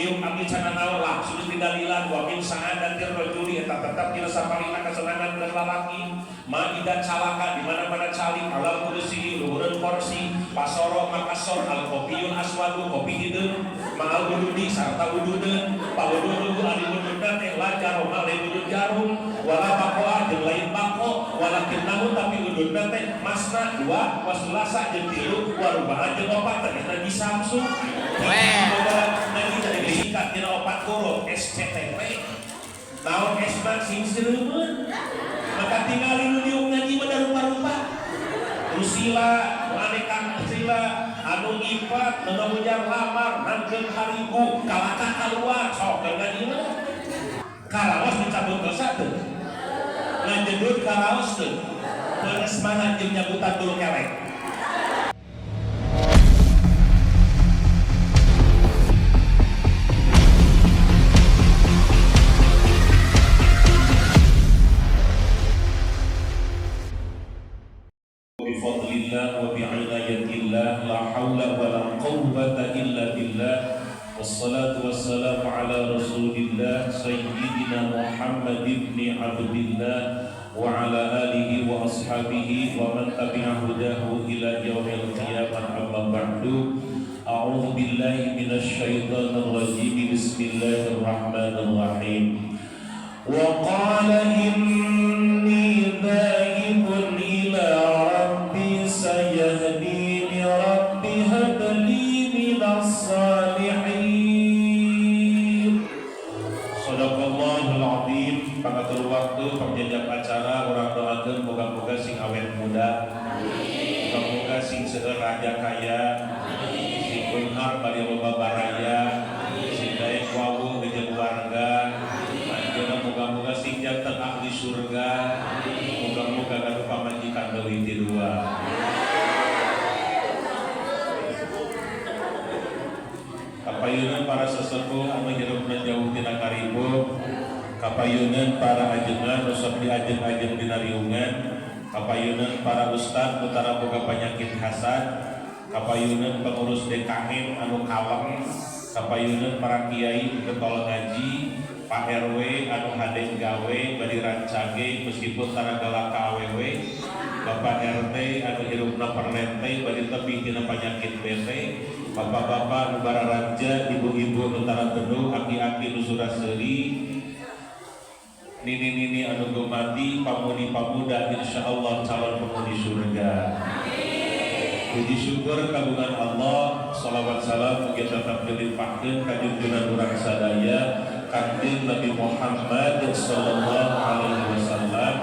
Diuk abdi can nanaon langsung didalilan wa min sa'adatir rajuli eta tetep dina sapalihna kasenangan keur lalaki ma ida calaka di mana-mana calik alal kursi luhureun kursi pasoro makasor al kopiyul aswadu kopi hideung ma'al wududi sarta wududeun pawududu ari wududna teh la jaroma lain wudud jarum wala baqoa jeung lain bako walakin namun tapi wududna teh masna dua wasulasa jeung tilu waruba'a jeung opat ternyata di Samsung ngaji tadi disingkat tina opat huruf SCTP naon S mah sing seureun maka tinggali nu diuk ngaji mah da rupa-rupa nu sila nu aneka sila anu ngipat nu ngujar lamar nangkeun harigu kalakah kaluar sok keur ngaji mah karaos dicabut dosa teu ngajedut karaos teu peres mana jeung nyabutan bulu kelek. Bifadlillah wa bi'inayatillah la hawla wa la quwwata illa billah wassalatu wassalamu ala rasulillah sayyidina Muhammad ibn Abdillah wa ala alihi wa ashabihi wa man tabi'a hudahu ila yaumil qiyamah amma ba'du. A'udzu billahi minasy syaithanir rajim. Bismillahirrahmanirrahim. Wa qala inni dhahibun ila rabbi sayahdini rabbi habli minas salihin. Shadaqallahul azim. Pangatur waktu pangjajab acara urang doakeun moga-moga sing awet muda, moga-moga sing seueur raja kaya, sing beunghar bari loba baraya, sing daek wawuh jeung warga anjeunna, moga-moga sing janten ahli surga, moga-moga gaduh pamajikan leuwih ti dua. Kapayunan para sesepuh anu hirupna jauh tina karibu, kapayunan para ajengan nu sok diajeng-ajeng dina riungan, kapayunan para ustad nu tara boga panyakit hasad, kapayunan pengurus DKM anu kalem, kapayunan para kiai nu getol ngaji, Pak RW anu hade gawe bari rancage meskipun tara galak ka awewe, Bapak RT anu hirupna perlente bari tebih tina panyakit bete, bapak-bapak nu bararaja, ibu-ibu nu tara teduh, aki-aki nu suraseuri, nini-nini anu gumati, pamudi pamuda insyaallah calon penghuni surga. Puji syukur kagungan Allah, salawat salam mugi tetap dilimpahkeun ka junjungan urang sadaya Kanjeng Nabi Muhammad sallallahu alaihi wasallam,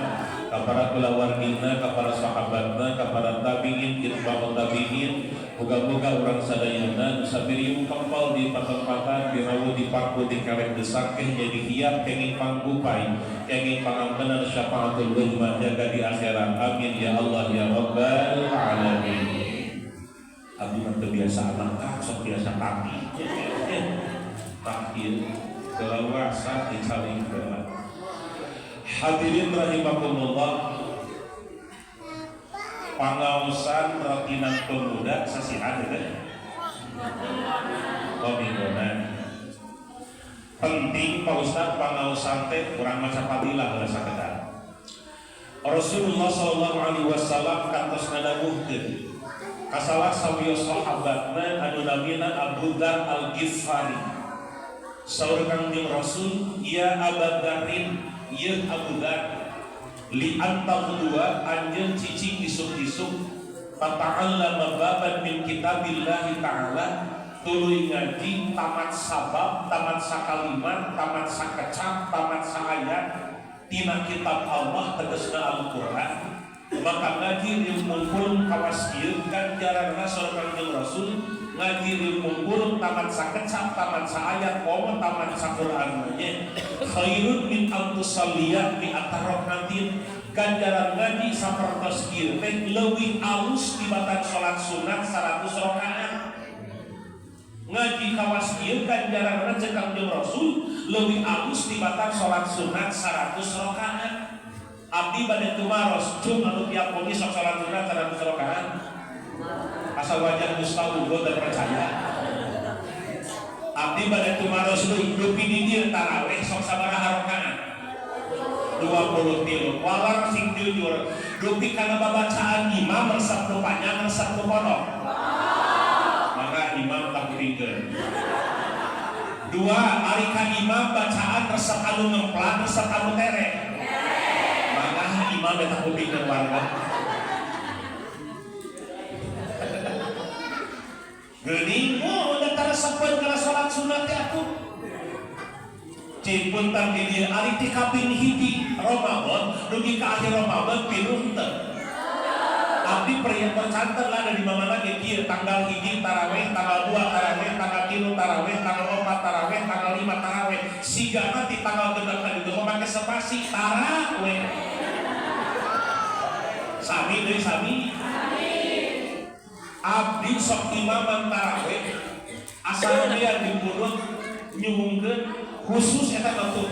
ka para kulawargina, ka para sahabatna, ka para tabiin, itba'ut tabiin. Moga-moga urang sadayana nu sabiriung kempel di patempatan, dirawuh di pangku di kelek desakeh jadi hiap kenging panggupai kenging pangampenan syafaatul uzma jaga di akhirat. Amin ya Allah ya Rabbal alamin. Abdi mah teu biasa anak sok biasa kaki takhir kelaluasa dicaling heula. Hadirin rahimakumullah, pangaosan ratinan pemuda sasihan teh paminggonan penting Pak Ustad. Pangaosan teh kurang maca fadilah heula sakedar. Rasulullah sallallahu alaihi wasallam kantos ngadawuhkeun ka salah sawios sahabatna anu namina Abu Dzar Al-Ghifari. Saur Kangjeng Rasul, ya Abu Dzarrin, ieu Abu Dzar, li antaghduwa anjeun cicing isuk-isuk, fata'allama baban min kitabillahi ta'ala, tuluy ngaji tamat sabab, tamat sakalimat, tamat sakecap, tamat saayat tina kitab Allah, tegasna Al-Qur'an. Maka ngaji riung mungkul kawas ieu ganjaranna, saur Kangjeng Rasul, ngaji riung mungkul tamat sakecap, tamat saayat, komo tamat saquran nya, khairun min an tusalliya mi'ata rakaatin. Ganjaran ngaji sapertos ieu teh leuwih alus tibatan salat sunat 100 rakaat. Ngaji kawas ieu ganjaranna, cek Kangjeng Rasul, leuwih alus tibatan salat sunat 100 rakaat. Abdi bade tumaros cum anu tiap wengi sok salat sunat 100 rakaat, asa wajah Mustafa teu percaya. Abdi bade tumaros deui dupi di dieu tarawih sok sabaraha rakaat? 23. Walar sing jujur, dupi kana babacaan imam resep nu panjang resep nu pondok. Maka imam takbirkeun. Dua, ari ka imam bacaan resep anu ngemplang resep anu tere. Maka imam eta kupingkeun warga. Geuning oh da taresepeun kana salat sunat teh atuh. Cing punten di dieu ari ti kaping hiji Ramadan dugi ka akhir Ramadan pinuh teu. Abdi percanten lah dari mana lagi kieu tanggal hiji taraweh, tanggal 2 taraweh, tanggal 3 taraweh, tanggal 4 taraweh, tanggal 5 taraweh. Sigana ti tanggal genep ka ditu mah make spasi taraweh. Sami deui sami. Abdi sok imaman taraweh asal dia dipunut nyuhungkeun khusus eta mah tuh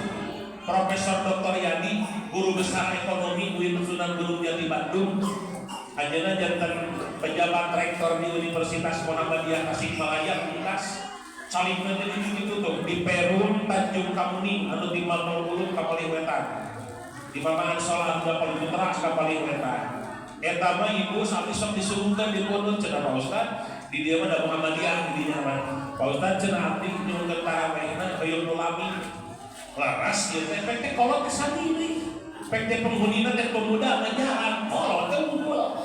Profesor Dr. Yadi, guru besar ekonomi UIN Sunan Gunung Jati Bandung. Anjeunna janten pejabat rektor di Universitas Muhammadiyah Tasikmalaya pungkas. Calikna teh kitu tuh di Perum Tanjung Kamuning anu di Malmol ka palih wetan. Di Mamaan Sholat anu paling teras ka palih wetan. Eta mah ibu sami sok disuruhkeun di pondok cenah Pak Ustad, di dieu mah da Muhammadiyah di dinya mah. Pak Ustad cenah abdi nyuhunkeun tarawehna hoyong nu lami. Laras ieu teh pek teh kolot teh sami deui. Pek teh penghunina teh pemuda mah jarang, kolot teh unggul.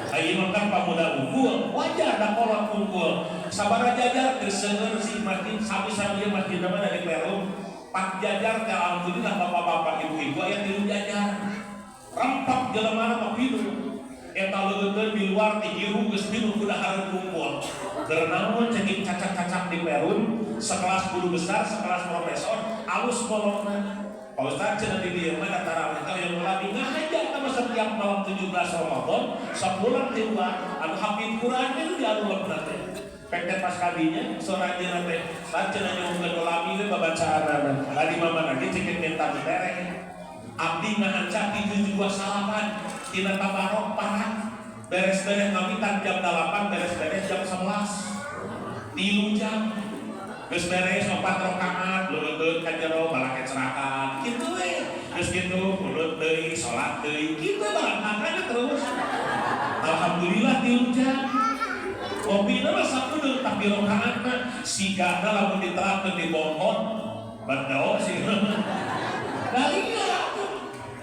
Ayeuna mah kan pamuda unggul, wajar da kolot unggul. Sabaraha jajar geus seueur sih masjid sami-sami ieu masjid mah dari Perum. Pak jajar teh alhamdulillah bapak-bapak ibu-ibu aya 3 jajar. Rempak jelema mah pinuh. Eta leueutkeun di luar ti hirup geus pinuh kuda hareup kumpul. Keur naon ceking cacak-cacak di Perum, sekelas guru besar, sekelas profesor, alus bolongna. Pak Ustaz cenah di dieu mah tarawih teh yang lami ngahaja eta mah setiap malam 17 Ramadan, sabulan tiluan anu hafid Quran itu diarulepna teh. Pek teh pas kadinya soranjeunna teh, Ustaz cenah nyuhunkeun nu lami we babacaanana. Tadi mah lagi ceking minta tereh. Abdi ngahanca ti 729 tina tabarok parah. Beres-beres ngawitan jam 8, beres-beres jam 11. 3 jam. Geus beres 4 rakaat, leuleut ka jero balake cerakan. Kitu we. Geus kitu kunut deui, salat deui. Kitu barangkana terus. Alhamdulillah 3 jam. Kopina mah sakudeung tapi rakaatna sigana lamun diterapkeun di bongkon bendao sih. Dalila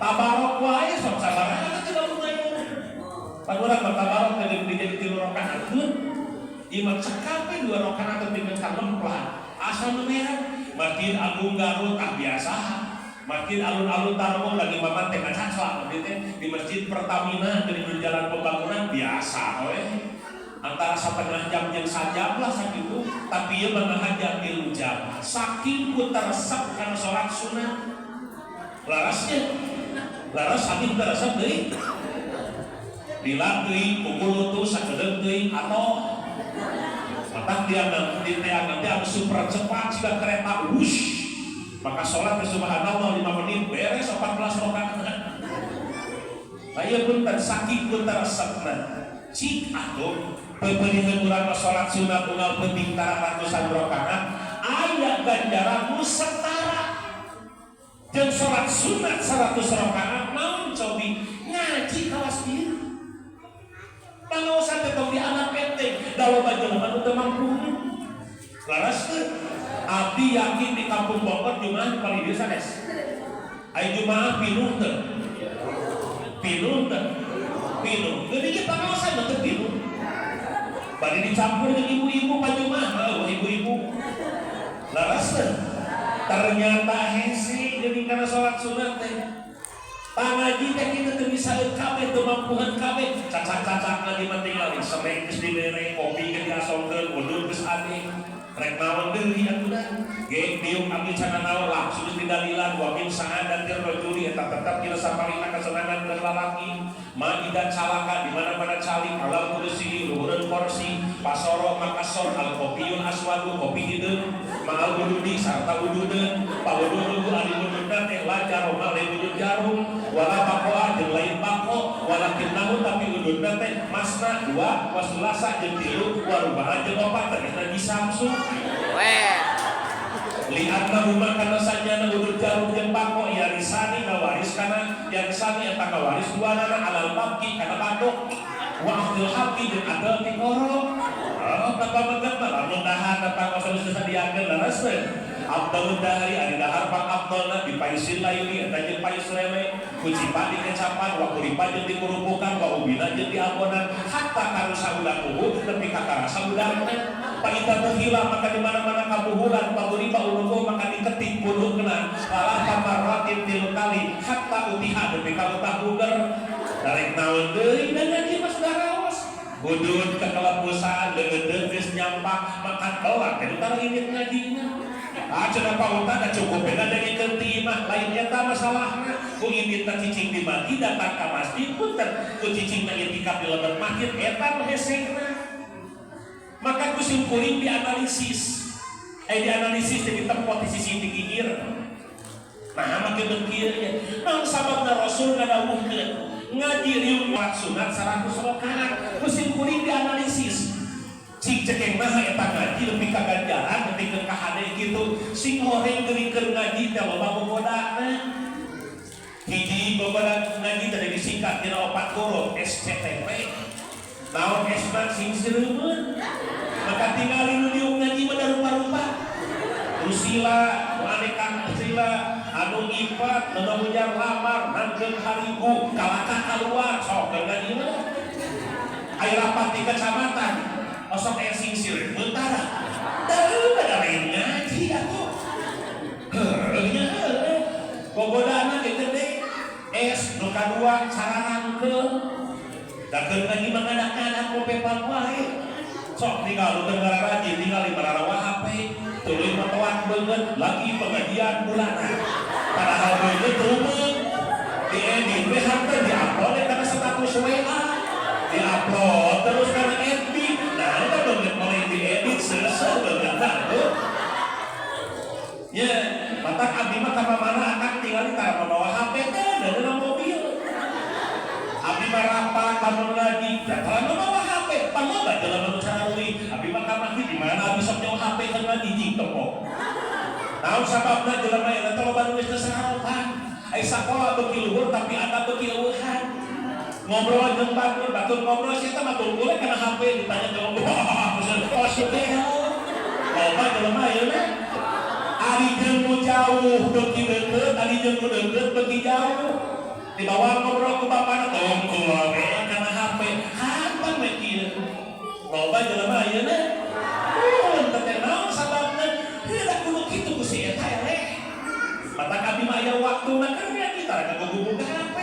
tabarok wae sok sabaraha teh lumayan. Pan urang mah tabarok teh jadi 3 rakaat keun. Ieu mah cekap we 2 rakaat teh pikeun kalemplang. Asa nu merah Masjid Agung Garut ah biasa. Masjid alun-alun Tarogong lagi maman teh ngacaclak abdi teh di Masjid Pertamina di jalan pembangunan biasa we. Antara setengah jam jeung sajam lah sakitu, tapi ieu mah ngahaja 3 jam. Saking ku teresep kana salat sunat. Larasnya laras saking teresep deui. Dilak deui, pukul utuh sakedeung deui atau matak dia di teang nanti anu super cepat siga kereta wush. Maka sholat ke subhanallah 5 menit beres 14 rakaat. Aya punten saking pun teresepna. Cik atuh peupeuriheun urang mah salat sunat unggal penting tara ratusan rakaat aya ganjaran nu setara jeung salat sunat 100 rakaat naon cobi ngaji kawas ieu. Pangaosan teh tong dianggap enteng da loba jelema nu teu mampu. Laras teu? Abdi yakin di kampung Bogor Jumaah paling dieu sanes. Aya Jumaah pinuh teu? Pinuh teu? Pinuh. Geuning ge pangaosan mah teu pinuh. Bade dicampur jeung ibu-ibu pa Jumaah, heuh ibu-ibu. Laras teu? Ternyata hese geuning kana salat sunat teh. Pangaji teh kitu teu bisa kabeh teu mampuhan kabeh. Cacak-cacak di mah tinggal semek geus dibere, kopi geus diasongkeun, udud geus ade. Rek naon deui atuh da. Ge diuk abdi cana naon langsung geus didalilan wa min sa'adatir rajuli eta tetep dina sapalihna kasenangan keur lalaki. Ma ida calaka di mana-mana calik alal kursi luhureun kursi pasoro makasor al kopiyul aswadu kopi hideung ma'al wududi sarta wududeun pawududu ari wududna teh la jaroma lain wudud jarum wala baqoa jeung lain baqo walakin namun tapi wududna teh masna dua wasulasa jeung tilu warubaha jeung opat tegasna disamsu. Weh. Li'annahuma kana sanyana udur jarum jeung bako yarisani ngawaris kana yarisani eta ngawaris duanana alal babki kana batuk wa akhdil haqqi jeung adil ti koro. Oh, kata meget mah lamun dahar datang masa geus disadiakeun leres teh. Abdul dahari ari dahar pang abdolna dipaisin laili eta jeung pais reme kucipa dikecapan wa kuripa jeung dikurupukan wa ubina jeung diambonan hatta karusa udakuhu nepi ka karasa udangna. Paita buhila maka di mana-mana kabuhulan paguriba ulugo maka diketik pulukna lalah pamarratin tilu kali hatta utiha nepi ka utah buger darek naon deui dan ngaji mah sudah raos hudud kekelepusan leungeun geus nyampak maka telak eta tara indit ngajina. Ah cenah pauta da cukup beda dengikeun ti imah lain eta masalahna ku inditna cicing di masjid datang ka masjid punten ku cicingna itikaf di lebet masjid eta nu hesena. Maka ku simkuring dianalisis dianalisis jadi tempat di sisi digigir. Nah make beukir nya naon sababna Rasul ngadawuhkeun ngaji riung sunat 100 rakaat ku simkuring dianalisis cik cekeng mah eta ngaji lebih ka ganjaran lebih ke kahade kitu sing horeng geuning ngaji teh loba gogodana. Hiji gogoda ngaji teh disingkat dina 4 huruf SCTP. Naon S mah sing sireumeun maka tingali nu diuk ngaji mah rupa-rupa nu sila nu aneka sila anu ipat nu ngujar lamar nangkeun harigu kalakah kaluar sok keur ngaji mah aya rapat di kecamatan osok aya sing sireumeun tara da da lain ngaji atuh heueuh nya heueuh gogodana ge gede S nu kadua cararangkeul da keur ngaji mah ngadak-ngadak ngopepan wae sok tinggal lu keur rajin tinggal di mararawa HP tuluy motoan beungeut lagi pengajian bulanan padahal beungeut rumeut diedit we hanteu diupload kana status WA diupload terus kana FB nah eta beungeut mulai diedit selesai beungeut tuh ya matak abdi mah ka mana akang tinggal tara mamawa HP teh da mobil abdi mah rapat lamun ngaji da tara mamawa HP pangloba jelema nu cararui abdi mah ka masjid di mana abdi sok nyawa HP keur ngaji jing toko naon sababna jelema eta teh loba nu geus teu saraotan ai sakola beuki luhur tapi ada beuki leuweuhan ngobrol jeung batur batur ngobrol sia teh mah tunggul kana HP ditanya jawab wah tos teh loba jelema ayeuna ari jeung nu jauh beuki deukeut ari jeung nu deukeut beuki jauh dibawa ngobrol ku bapana tungkul we kana HP hapan we kieu loba jelema ayeuna teh naon sababna heuh kudu kitu ku si eta eleh matak abdi mah aya waktuna keur ngaji tara kagugubu ka HP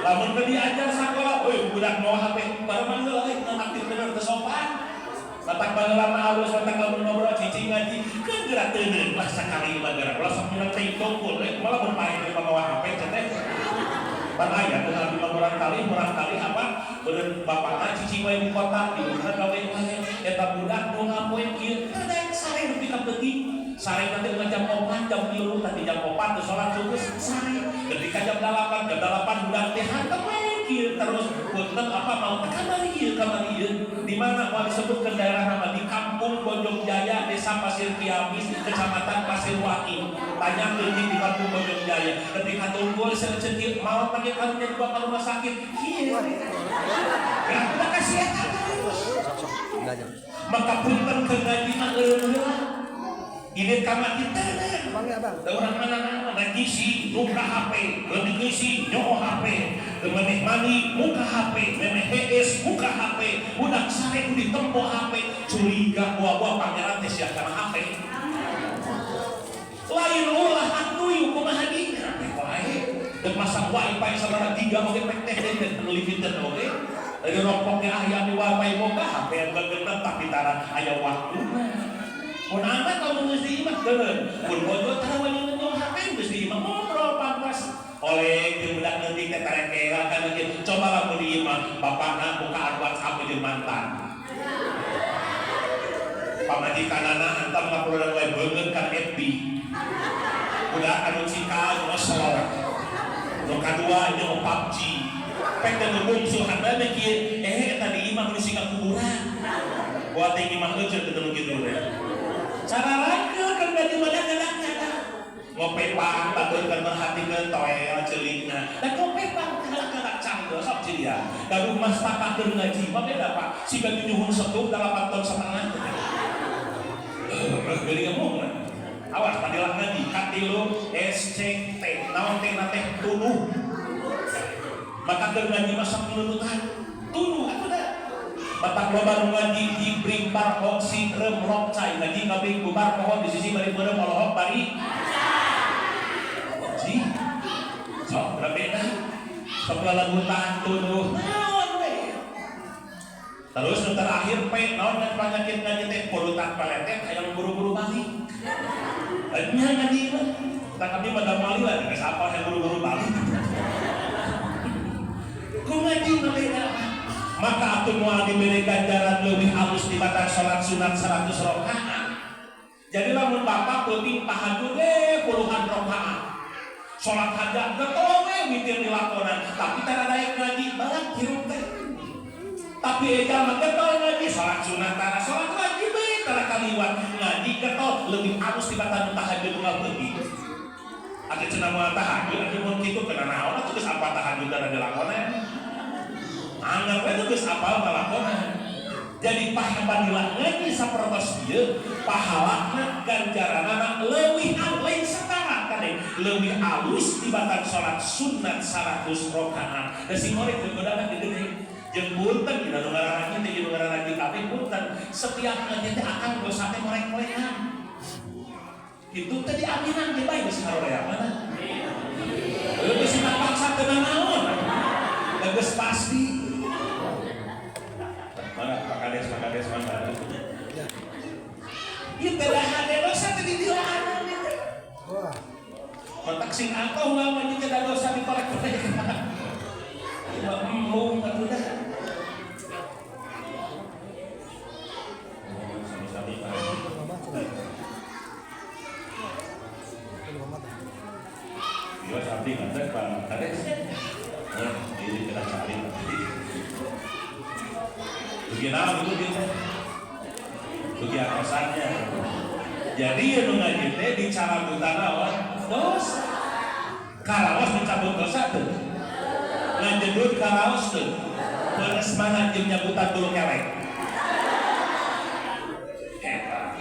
lamun teu diajar sakola euy budak mawa HP bareng heula euy aktif bener teu sopan matak baheula mah alus matak lamun ngobrol cicing ngaji keun geura teuneun lah sakali mah geura ulah sok nyurang cai tungkul euy malah mun paeh teh mawa HP teh pan aya teh abdi mah murangkali apa bener bapakna cicing wae di kota di imah gawe wae eta budak nu ngapoe kieu teh sare nepi ka peuting sare nanti jam 4 jam 3 tadi jam 4 teh salat subuh sare nepi ka jam 8 jam 8 budak teh hantem we kieu terus punten apa mau kamari ieu di mana mau disebutkan daerah nama di Kampung Bojong Jaya Desa Pasir Kiamis Kecamatan Pasirwangi tanya ke di Kampung Bojong Jaya ketika tunggul seuceut mau pakai karunya dibawa ke rumah sakit kieu ya udah kasih eta terus maka punten ke ngaji mah eureun heula ini kamar kita da urang mana-mana ngisi muka HP ngisi nyoo HP memeh mandi muka HP memeh hees muka HP budak sare ku ditempo HP curiga buah-buah pangeran teh sia kana HP lain ulah atuh kumaha dina teh wae deuk masang wifi sabaraha giga oge pek teh teh unlimited oge dari rokoknya aya di wifi boga HP gegenep tapi tara aya waktuna mun anak lamun geus di imah deuleu mun bojo tara wani nyeung HP geus di imah ngobrol pantas oleh jeung budak leutik teh tarekela kana kieu coba lamun di imah bapakna bukaan WhatsApp jeung mantan pamajikanana hantam ngaploadan wae beungeut kana FB budak anu cikal ngosor nu kadua nya PUBG pek teh nu bungsu handana kieu eta di imah geus ka kuburan buat teh imah leuceut teh nu kitu teh. Cara rangkeul kan ngaji mah dagang. Ngopepan batur kan merhatikeun toel ceulingna. Da ngopepan kalak-kalak canggo sok cilia. Gaduh mastaka keur ngaji mah beda, Pak. Siga nyuhun setup 8,5 ton. Geuning ngomong. Awas padilah ngaji katilu SCT naon teh na teh tunuh. Maka keur ngaji mah sok nunutan. Tunuh atuh da. Batak loba nu ngaji jibring barho si rem rok cai ngaji ngabring bubar pohon di sisi bari beureum olohok bari ji sok berbeda sok lalagutan tunuh naon we. Terus nu terakhir P naon dan penyakit ngaji teh polutan peletet hayang buru-buru balik. Nya ngaji mah tak abdi mah damali lah geus apal hayang buru-buru balik ku ngaji mah beda. Maka atuh moal diberi ganjaran leuwih halus tibatan salat sunat 100 rakaat. Jadi lamun bapak peuting tahajud puluhan rakaat, salat hajat getol we witir dilakonan, tapi tara daek ngaji balak hirup teh. Tapi ejal mah getol ngaji, salat sunat tara, salat wajib we tara kaliwat, ngaji getol leuwih halus tibatan tahajud ngabeuti. Atuh cenah moal tahajud atuh mun kitu kena naon atuh geus apa tahajud tara dilakonan. Anggap we geus apal ngalakonan. Jadi padilah ngaji sapertos ieu pahalana ganjaranana leuwih lain setara kade leuwih alus tibatan salat sunat 100 rakaat. Da sing ngorek teu godana gede. Jeung punten dina nu ngararaji teh jeung nu ngararaji kabeh punten. Setiap ngaji teh akan dosa teh ngorek-ngorekan. Kitu teh diaminan ge bae geus haroream mana. Heuh geus paksa teu nanaon. Geus pasti. Mana Pak Kades mana? Ieu teh da dosa teh didilaan ieu teh. Wah. Matak sing atoh lah mah teh da dosa dikolek-kolek. Ieu mah embung atuh dah. Sami-sami Pak. Iya, abdi nganter Pak Kades. Nah, ini kita cari. Dugi naon itu dia teh? Dugi atosannya. Jadi ieu nu ngaji teh dicarabutan naon? Dosa. Karaos dicabut dosa tuh. Ngajedut karaos tuh. Peres mana jeung nyabutan bulu kelek? Hebat.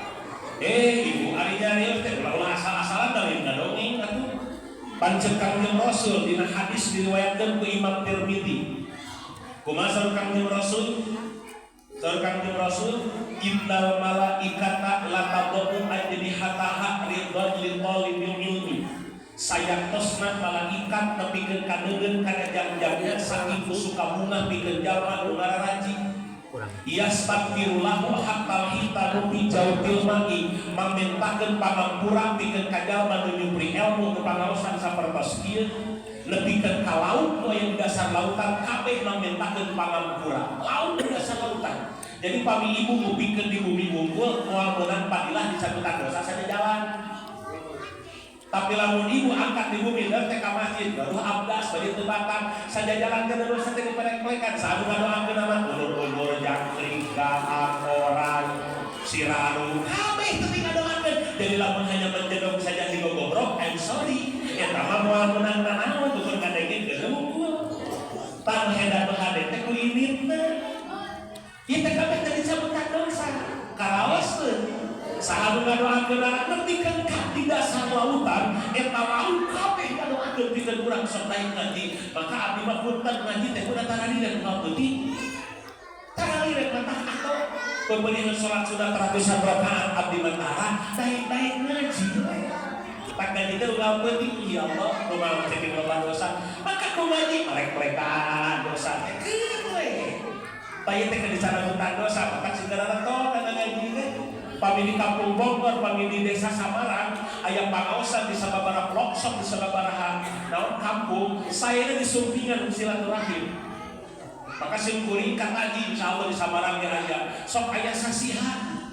Ibu ari nyarios teh ulah-ulah asal-asalan da lain ngadongeng atuh. Pancen Kangjeng Rasul dina hadis diriwayatkeun ku Imam Tirmizi. Kumaha saur Kangjeng Rasul? Saur Kangjeng Rasul, innal malaikata latadau ajnihataha ridwan li talibil ilmi. Sayaktosna malaikat nepikeun kadeungeun kana jam-jamnya saking suka bunga pikeun jalma nu ngararaji. Yastaghfirullahu hatta hitanu fi jawfil ma'i, mamentakeun pangampura pikeun ka jalma nu nyupri ilmu nu pangaosan sapertos ieu nepikeun ka laut nu aya di dasar lautan kabeh mamentakeun pangampura. Laut di dasar lautan. Jadi pami ibu ngupikeun di bumi wungkul moal meunang padilah dicabutan dosa saja jalan. Tapi lamun ibu angkat di bumi dan teh ka masjid baru abdas bari teu batal saja jalan ke dosa teh diperek-perekan sadu ngadoakeun nama ulur-ulur jangkrik gaak oray siraru kabeh teu ngadoakeun. Jadi lamun hanya menjedog saja digogobrok, I'm sorry eta mah moal meunang nanaon tukur ngadengkeun geus wungkul. Tang heda nu hade teh ku inditna. Ieu teh kabeh teh dicabutan dosa. Karaos teu saha nu ngadoakeun anak nepikeun ka di dasar lautan eta laut kabeh ngadoakeun pikeun urang sok daek ngaji. Maka abdi mah punten ngaji teh kudu taralirek nu peuting. Taralirek mah tah atoh pembelian salat sunat ratusan rakaat abdi mah tara daek-daek ngaji. Tak ngaji teh unggal peuting ya Allah kumaha cekin loba dosa. Maka ku ngaji melek-melekan dosa teh keun we. Tah teh keur dicarabutan dosa maka sigara retol kana ngaji teh. Pami di Kampung Bogor, pami di Desa Samarang, aya pangaosan di sababaraha pelosok, di sababaraha naon kampung, saya disumpingan silaturahim. Maka sim kuring ka ngaji insyaallah di Samarang ge aya. Sok aya sasihan.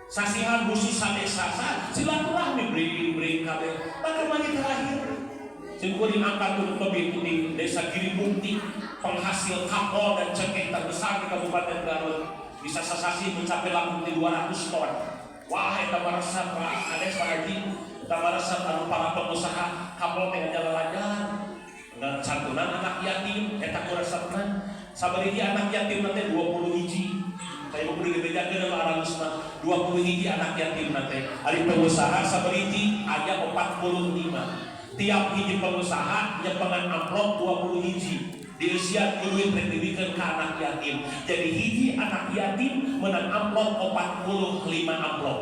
Sasihan khusus sadesa silaturahmi bring-bring kabeh. Maka mari terakhir. Sim kuring angkat turun ke di Desa Giri Mukti, penghasil kapol dan cengkeh terbesar di Kabupaten Garut. Bisa sasasi mencapai langkung di 200 ton. Wah, eta mah resep, Pak Kades, Pak Haji. Eta mah resep anu para pengusaha kapol teh jalan-jalan santunan anak yatim eta ku resepna. Sabari anak yatim nanti 20 hiji. Saya mau beri dibejakeun anu aralusna 20 hiji anak yatim nanti. Ari pengusaha sabariji aya 45. Tiap hiji pengusaha nyepengan amplop 20 hiji. Dieusian ku duit rek dibikeun ka anak yatim. Jadi hiji anak yatim menang amplop 45 amplop.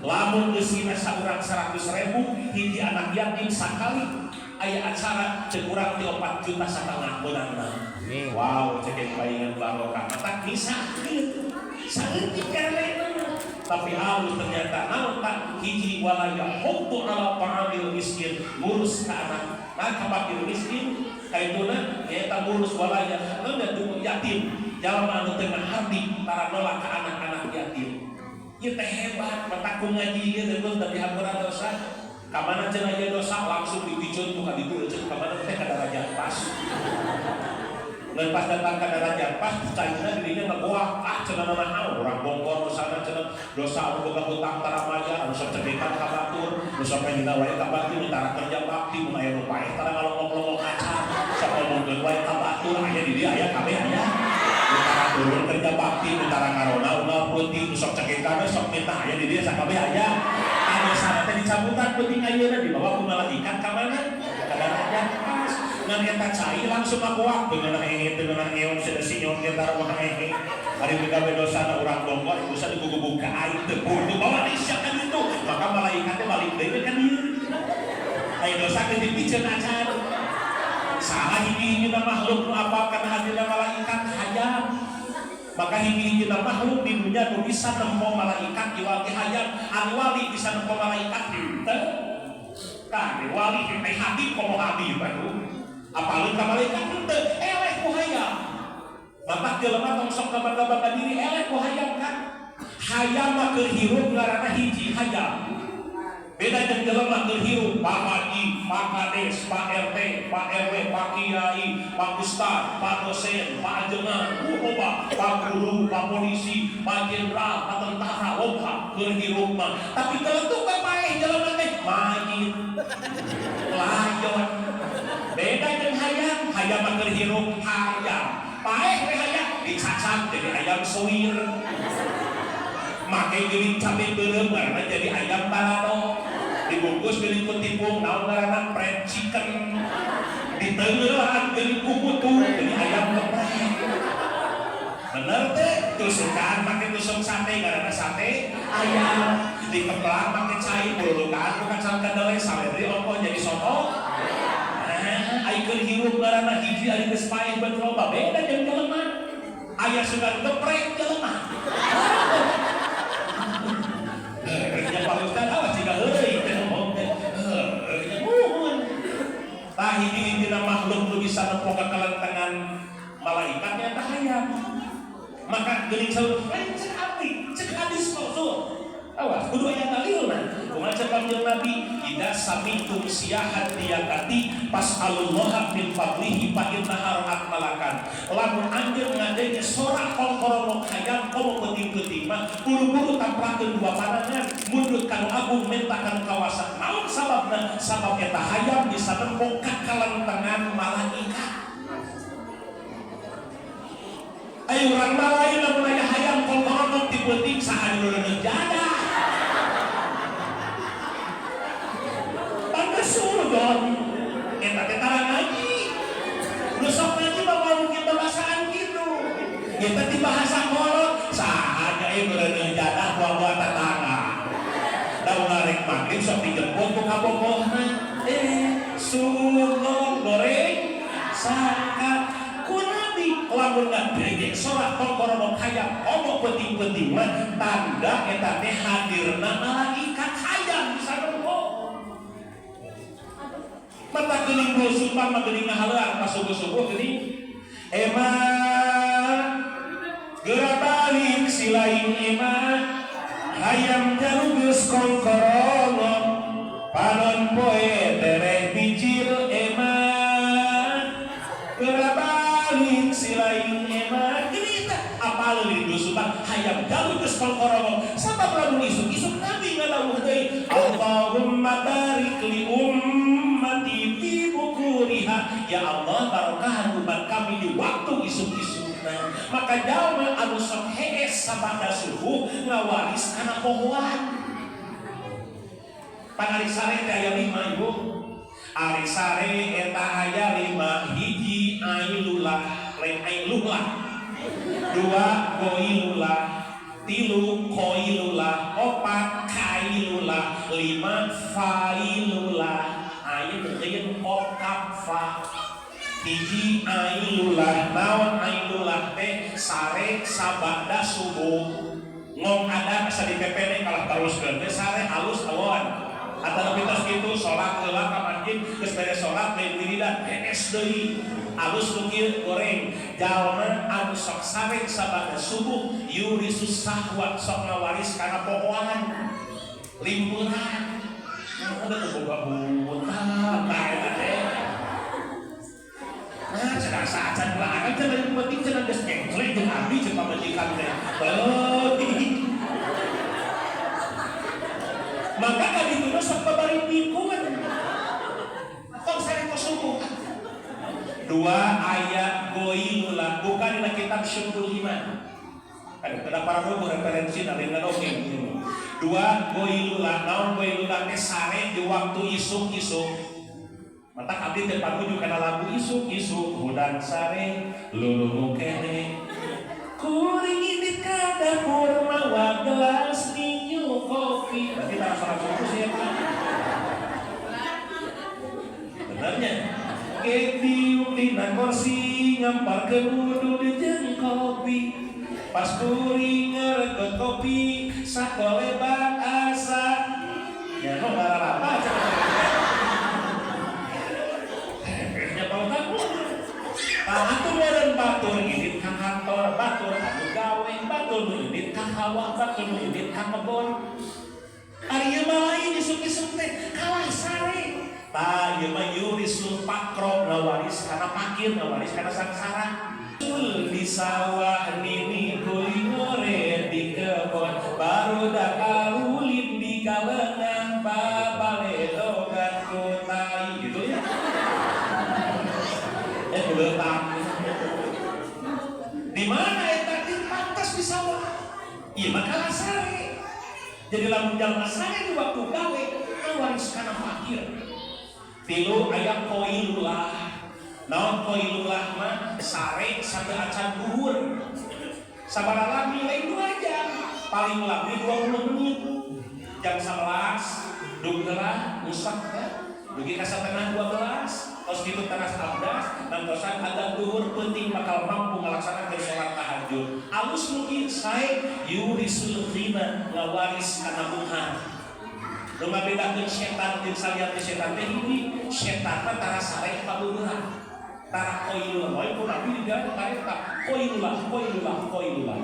Lamun eusina saurang 100 ribu, hiji anak yatim sakali aya acara cek urang ti 4,5 juta meunangna. Amin. Wow, cek yang palingan barokah. Mata misakeun. Saeutik karena tapi halus ternyata naon tak hiji wala yahuddu ala ta'amil miskin, ngurus ka anak nah ka fakir miskin kaituna nyaeta ngurus wala ya naon yatim jalma anu teu ngahardi tara nolak ka anak-anak yatim. Ieu teh hebat mata ku ngaji ieu teh tapi hampura dosa. Kamana cenah ieu dosa langsung dipicun ku ka ditu cenah kamana teh ka darajat pas. Ngan pas datang ka darajat pas caina dirinya ngagoah ah cenah naon urang bongkor dosana cenah dosa anu boga hutang tara mayar anu sok cekekan ka batur nu sok ngahina wae ka batur nu tara kerja bakti mun aya nu paeh tara ngalongok-longok kaca sok ngomongkeun wae ka batur aya di dieu aya kabeh aya nu tara turun kerja bakti nu tara ngarona unggal peuting nu sok cekekan sok minta aya di dieu sakabeh aya anu dosana teh dicabutan peuting ayeuna dibawa ku malaikat ka mana ka darajat pas. Ngan eta cai langsung ngakuak teu ngeunah hehe teu ngeunah ngeon sada sinyong ge tara mah hehe ari gawe dosana urang bongkor dosa digugubug ka aing teu kudu bawa nisya ka ditu maka malaikatnya balik deui ka dieu aya dosa teh dipiceun acan salah hiji-hijina makhluk nu apal kana hadirna malaikat hayam. Maka hiji-hijina makhluk di dunia nu bisa nempo malaikat iwal ge hayam. Ari wali bisa nempo malaikat henteu tah wali teh hati komo hati atuh apaleun ka malaikat henteu eleh ku hayam. Bapak jelema tong sok bangga-bangga diri eleh ku hayam kan. Hayam mah keur hirup ngaranna hiji hayam. Beda jeung jelema keur hirup Pak Haji, Pak Kades, Pak RT, Pak RW, Pak Kiai, Pak Ustad, Pak dosen, Pak ajengan, loba, Pak guru, Pak polisi, Pak jenderal, Pak tentara, loba keur hirup mah. Tapi teletuk we paeh jelema teh mayit. Layon. Beda jeung hayam, hayam mah keur hirup hayam. Paeh we hayam dicacap jadi ayam suwir. Make geuning cabe beureum ngaranna jadi ayam balado. Dibungkus geuning ku tipung naon ngaranna fried chicken. Diteungeulan geuning ku kutu jadi ayam geprek. Bener teh tusukan make tusuk sate ngaranna sate ayam. Dikeplak make cai bulukan ku kacang kedelai saledri ongkoh jadi soto. Nah, ai keur hirup ngaranna hiji ari geus paeh beut loba beda jeung jelema. Aya sugan geprek jelema. Kerja Pak Ustad awas jika heureuy teh ngomong teh. Heueuy muhun. Tah hiji-hijina makhluk nu bisa nempo kakalentengan malaikat nya tah hayam. Maka geuning saur lain cek abdi, cek hadis Rasul. Awas kudu aya dalilna. Kumaha cek Kanjeng Nabi, "Idza sami'tum siyahat diyakati fas'alullaha min fadlihi fa innaha ra'at malakan." Lamun anjeun ngadenge sorak kongkorongok hayam komo peuting-peuting mah buru-buru tamprakeun dua pandangan mundut kanu agung minta kanu kawasa. Naon sababna? Sabab eta hayam bisa nempo kakalentengan malaikat. Ayo urang mah lain lamun aya hayam kongkorongok ti peuting saha nu reuneuh jadah. Surgon eta teh tara ngaji. Nu sok ngaji mah moal mungkin babasaan kitu. Eta ti bahasa kolot saha nya ieu beureuneuh jadah buah-buah tetangga. Da ulah rek maghrib sok dijemput ku kabogohna. Surgon goreng sangka ku Nabi lamun ngadenge sorak kongkorongok hayam omong peuting-peuting mah tanda eta teh hadirna malaikat hayam bisa nempo. Mata geuning blusutan mah geuning ngahaleuang pas subuh-subuh geuning ema geura balik si lain ema hayam jalu geus kongkorongok panon poe tereh bijil ema geura balik si lain ema geuning teh apal di blusutan hayam jalu geus kongkorongok sabab lamun isuk-isuk kabarokah umat kami di waktu isuk-isukna. Maka jalma anu sok hees sabada subuh ngawaris kana pohoan. Pan ari sare teh aya lima, Ibu. Ari sare eta aya lima. Hiji, ailulah, lain ailulah. Dua, goilulah. Tilu, koilulah. Opat, kailulah. Lima, failulah. Ain, ghin, qof, kaf, fa. Hiji, ailulah. Naon ailulah teh? Sare sabada subuh. Ngong ada asa di PPD kalah teruskeun teh sare alus awan. Atau lebih tos gitu, sholat heula ka masjid, geus beres sholat lain wiridan, hees deui. Alus nu kieu goreng. Jalma anu sok sare sabada subuh yurisus sahwa, sok ngawaris kana pohoan. Limburan. Nah, ada tuh boga buta, nah eta teh. Nah, cenah saacan lah akan cenah yang penting cenah geus ngengklek jeung abdi jeung pamajikan teh. Beuh. Maka kaditu sok babari pikun. Tong sare tos subuh. Dua, ayat goilulah, bukan dina kitab Syukrul Iman. Aduh, kada para rubuh referensi lain dongeng. Dua, goilulah. Naon goilulah teh? Sare di waktu isuk-isuk. Mata abdi teh panuju kana lagu isuk-isuk hudang sare lulungu kene. Kuring indit ka dapur mawa gelas ninyu kopi. Berarti tara salat subuh sih ya, Pak. Benernya. Ke diuk dina kursi ngamparkeun udud jeung kopi. Pas kuring ngaregot kopi sakolebat asa. Ya kok ngararapa cenah. Nya pautan. Tah atuh meureun batur indit ka kantor, batur anu gawe, batur nu indit ka kawah, batur nu indit ka kebon. Ari ieu mah lain, isuk-isuk teh kalah sare. Tah, ieu mah yurisul faqro, ngawaris kana fakir, ngawaris kana sangsara. Di sawah nini kuring ngored di kebon, barudak arulin di galengan babaledogan ku tai gitu ya. Eh, beuleutang. Di mana eta? Di pantas di sawah. Ieu mah kalah sare. Jadi lamun jalma sare di waktu gawe ngawaris kana fakir. Tilu, aya koilulah. Naon koilulah mah? Sare sampai acan duhur. Sabaraha lami? Lain 2 jam. Paling lami 20 menit. Jam 11 dug heula usak ya. Dugi ka setengah 12, tos kitu teras abdas, nantosan adzan duhur penting bakal mampu ngalaksanakeun sholat tahajud. Alus nu kieu sae yurisul ghina, ngawaris kana beunghar. Nu ngabedakeun setan jeung salian ti setan teh hiji, setan mah tara sare pabeureuhan. Tara qoilulah, wae ku Nabi di jalan kareta qoilulah, qoilulah, qoilulah.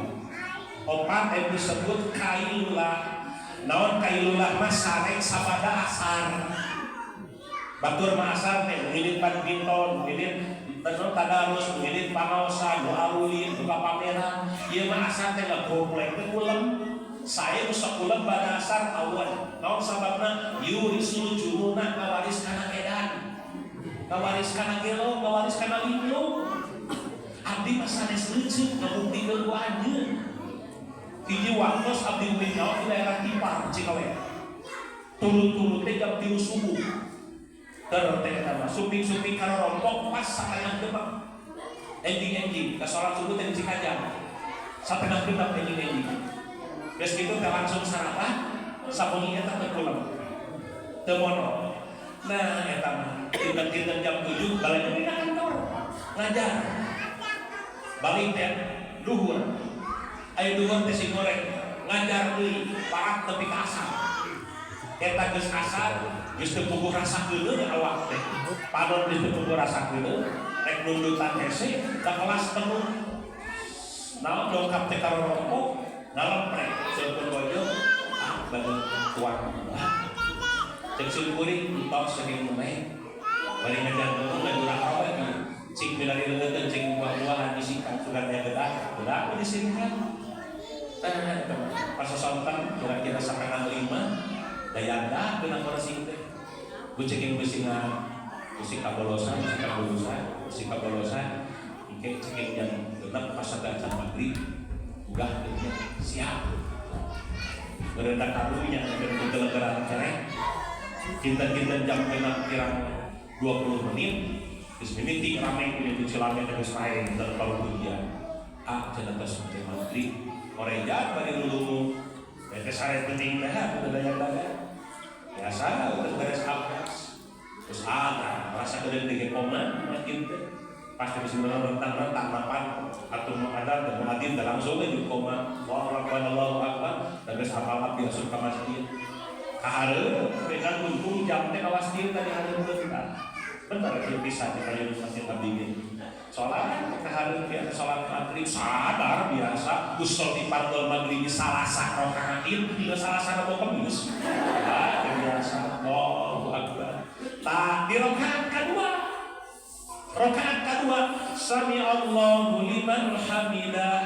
Opat yang disebut kailulah. Naon kailulah mah? Sare sabada asar. Batur mah asar teh ngilin badminton, ngilin terus tadarus, ngilin pangaosan, nu arulin, buka pameran. Ieu mah asar teh ngagoplek teh kulem. Saya nu sok kulem pada asar awan. Naon sababna? Yurisul jununa, ngawaris kana edan. Ngawaris kana gelo, ngawaris kana linglung. Abdi mah sanes leuceuk ngabuktikeun ku anjeun. Hiji waktos abdi ulin naon di daerah Tipar, Cikawea. Turun-turun teh jam 3 subuh. Ter teh eta mah suping-suping karorompok pas satengah genep. Enjing-enjing ka salat subuh teh di Cikajang. Satengah genep enjing-enjing. Geus kitu teh langsung sarapan, sabengi eta teu kulem. Teu mono. Nah, eta mah kinten-kinten jam 7 balik deui ka kantor ngajar. Balik teh duhur. Aya duhur teh si goreng ngajar deui parak tepi ka asar. Eta geus asar, geus teu puguh rasa keuleuh awak teh. Panon geus teu puguh rasa keuleuh, rek nundutan hese, da kelas penuh. Naon dongkap teh karorompok, ngalemprek saeukur bojo, ah bade tuang. Cek sim kuring entos saking meneh. Bari ngajar dulu ngajurah rawe cing bila dileueuteun cing buah-buahan disikat sugan aya gedah, gedah aku disirikan. Nah, eta mah pas sonten kira-kira setengah lima dayanda beunang kursi teh. Ku ceking beusi Bisi kabolosan, bisi kabolosan, bisi kabolosan. Engke cekeng jam 6 pas acan maghrib. Udah gitu, siap. Berenda karunya dan gegelegeran kerek. Kinten-kinten jam 6 kirang 20 menit. Geus mimiti rame ini di Cilame teh geus main dan kalau hujan. Ah, cenah tos teh maghrib. Koreja bari lulungu. Teh sare penting teh udah daya-daya. Biasa udah beres abdas. Terus ah, rasa gede di koma makin teh. Pasti bisa rentang-rentang mapan atau mau ada dan mau adin langsung di koma. Allahu akbar, Allahu akbar. Dan geus hafal abdi asup ka masjid. Kahareup dengan untung jam teh awas dieu tadi hareup kita. Bener sih bisa kita di masjid abdi ge. Sholat kahareup biasa sholat maghrib sadar biasa usul di fardhu maghrib salasa rakaatin teu salasa rebo kemis. Ah, biasa. Allahu akbar. Tah di rakaat kedua. Rakaat kedua sami Allahu liman hamidah.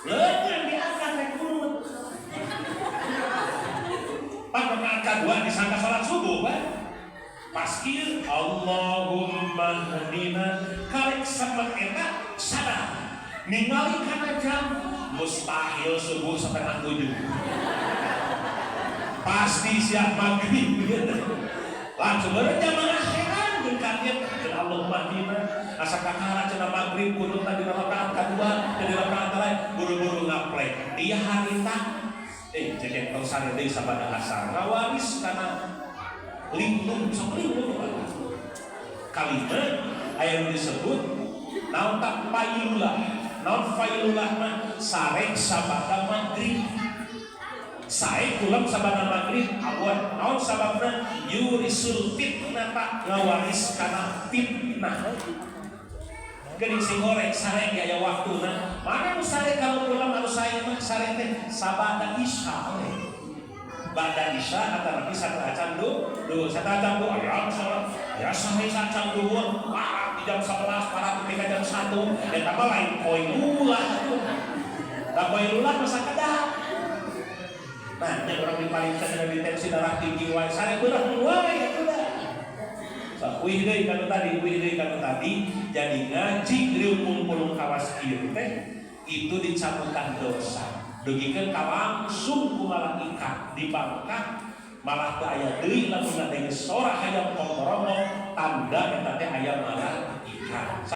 Leungeun diangkat rek kunut. Pak rakaat kedua disangka salat subuh, Pak. Pas kieu Allahumma hdina karek sepet eta sadar ningali kana jam mustahil subuh 6.30 pasti siap maghrib gitu. Langsung baru jamaah heran jeung kaget cenah Allahumma hdina asa kakara cenah maghrib kunut di rakaat kedua di rakaat lain buru-buru ngaplek dia harita cek tong sare deui sabada asar ngawaris kana linglung sok linglung kalimat aya nu disebut naon tak qailulah. Naon qailulah mah? Sare sabada maghrib, sae kulem sabada maghrib awan. Naon sababna? Yurisul fitnah, ngawaris kana fitnah. Geuning sing goreng sare ge aya waktuna. Mana nu sare kalau kulem? Anu sae mah sare teh sabada isya we. Bada isya atau nanti satu acan du, du satu acan du, aya salat ya sare sacan duhur, parah di jam 11, parah di jam 1, eta mah lain qailulah tuh. Da qailulah masa kedap. Nah, nya urang dipariksa cenah ditensi darah tinggi wae, sare beurang wae atuh da. Sok uih deui kanu tadi, uih deui kanu tadi, jadi ngaji riung pulung kawas kieu teh itu dicabutan dosa. Dugikeun ka langsung ku malaikat dibangkah malah teu aya deui lamun ngadenge sora hayam kokorongok tanda eta teh aya malaikat.